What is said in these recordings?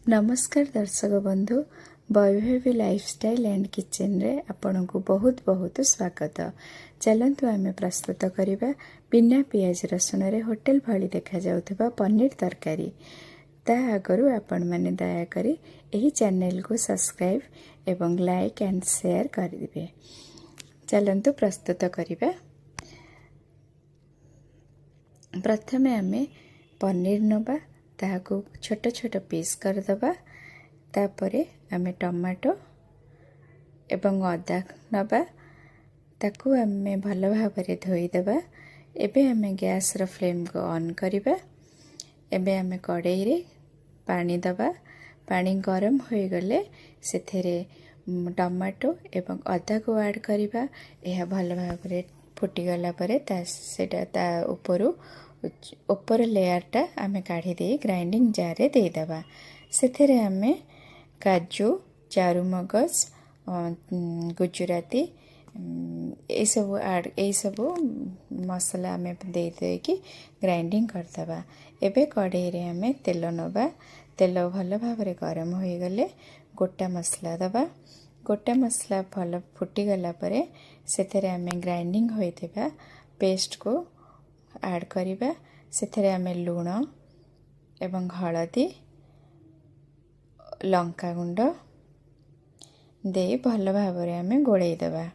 ନମସ୍କାର ଦର୍ଶକ ବନ୍ଧୁ, ବୈଭବୀ ଲାଇଫଷ୍ଟାଇଲ୍ ଆଣ୍ଡ କିଚେନରେ ଆପଣଙ୍କୁ ବହୁତ ବହୁତ ସ୍ୱାଗତ। ଚାଲନ୍ତୁ, ଆମେ ପ୍ରସ୍ତୁତ କରିବା ବିନା ପିଆଜ ରସୁଣରେ ହୋଟେଲ ଭଳି ଦେଖାଯାଉଥିବା ପନିର ତରକାରୀ। ତା ଆଗରୁ ଆପଣମାନେ ଦୟାକରି ଏହି ଚ୍ୟାନେଲକୁ ସବସ୍କ୍ରାଇବ୍ ଏବଂ ଲାଇକ୍ ଆଣ୍ଡ ସେୟାର କରିଦେବେ। ଚାଲନ୍ତୁ ପ୍ରସ୍ତୁତ କରିବା। ପ୍ରଥମେ ଆମେ ପନିର ନେବା, ତାହାକୁ ଛୋଟ ଛୋଟ ପିସ୍ କରିଦେବା। ତାପରେ ଆମେ ଟମାଟୋ ଏବଂ ଅଦା ନେବା, ତାକୁ ଆମେ ଭଲ ଭାବରେ ଧୋଇଦେବା। ଏବେ ଆମେ ଗ୍ୟାସ୍ର ଫ୍ଲେମ୍କୁ ଅନ୍ କରିବା। ଏବେ ଆମେ କଡ଼େଇରେ ପାଣି ଦେବା। ପାଣି ଗରମ ହୋଇଗଲେ ସେଥିରେ ଟମାଟୋ ଏବଂ ଅଦାକୁ ଆଡ଼୍ କରିବା। ଏହା ଭଲ ଭାବରେ ଫୁଟିଗଲା ପରେ ସେଇଟା ତା ଉପର ଲେୟାରଟା ଆମେ କାଢ଼ି ଦେଇ ଗ୍ରାଇଣ୍ଡିଙ୍ଗ ଜାର୍ରେ ଦେଇଦେବା। ସେଥିରେ ଆମେ କାଜୁ, ଚାରୁମଗଜ, ଗୁଜୁରାତି, ଏଇସବୁ ଆଡ଼୍, ଏଇସବୁ ମସଲା ଆମେ ଦେଇ ଦେଇକି ଗ୍ରାଇଣ୍ଡିଙ୍ଗ କରିଦେବା। ଏବେ କଡ଼େଇରେ ଆମେ ତେଲ ନେବା। ତେଲ ଭଲ ଭାବରେ ଗରମ ହୋଇଗଲେ ଗୋଟା ମସଲା ଦେବା। ଗୋଟା ମସଲା ଭଲ ଫୁଟିଗଲା ପରେ ସେଥିରେ ଆମେ ଗ୍ରାଇଣ୍ଡିଙ୍ଗ ହୋଇଥିବା ପେଷ୍ଟକୁ ଆଡ଼୍ କରିବା। ସେଥିରେ ଆମେ ଲୁଣ ଏବଂ ହଳଦୀ, ଲଙ୍କାଗୁଣ୍ଡ ଦେଇ ଭଲ ଭାବରେ ଆମେ ଗୋଳେଇ ଦେବା।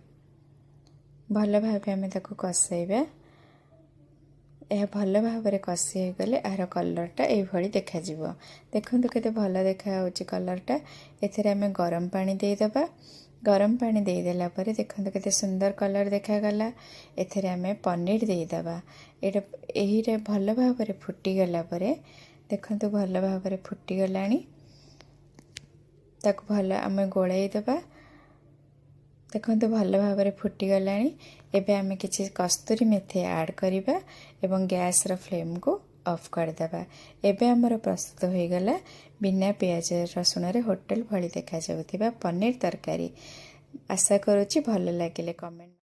ଭଲ ଭାବେ ଆମେ ତାକୁ କଷାଇବା। ଏହା ଭଲ ଭାବରେ କଷି ହୋଇଗଲେ ଏହାର କଲର୍ଟା ଏଇଭଳି ଦେଖାଯିବ। ଦେଖନ୍ତୁ, କେତେ ଭଲ ଦେଖାଯାଉଛି କଲର୍ଟା। ଏଥିରେ ଆମେ ଗରମ ପାଣି ଦେଇଦେବା। ଗରମ ପାଣି ଦେଇଦେଲା ପରେ ଦେଖନ୍ତୁ, କେତେ ସୁନ୍ଦର କଲର୍ ଦେଖାଗଲା। ଏଥିରେ ଆମେ ପନିର ଦେଇଦେବା। ଏଇଟା ଭଲ ଭାବରେ ଫୁଟିଗଲା ପରେ, ଦେଖନ୍ତୁ, ଭଲ ଭାବରେ ଫୁଟିଗଲାଣି। ତାକୁ ଭଲ ଆମେ ଗୋଳେଇ ଦେବା। ଦେଖନ୍ତୁ, ଭଲ ଭାବରେ ଫୁଟିଗଲାଣି। ଏବେ ଆମେ କିଛି କସ୍ତୁରୀ ମେଥି ଆଡ଼୍ କରିବା ଏବଂ ଗ୍ୟାସ୍ର ଫ୍ଲେମ୍କୁ ଅଫ୍ କରିଦେବା। ଏବେ ଆମର ପ୍ରସ୍ତୁତ ହୋଇଗଲା ବିନା ପିଆଜ ରସୁଣରେ ହୋଟେଲ ଭଳି ଦେଖାଯାଉଥିବା ପନିର ତରକାରୀ। ଆଶା କରୁଛି ଭଲ ଲାଗିଲେ କମେଣ୍ଟ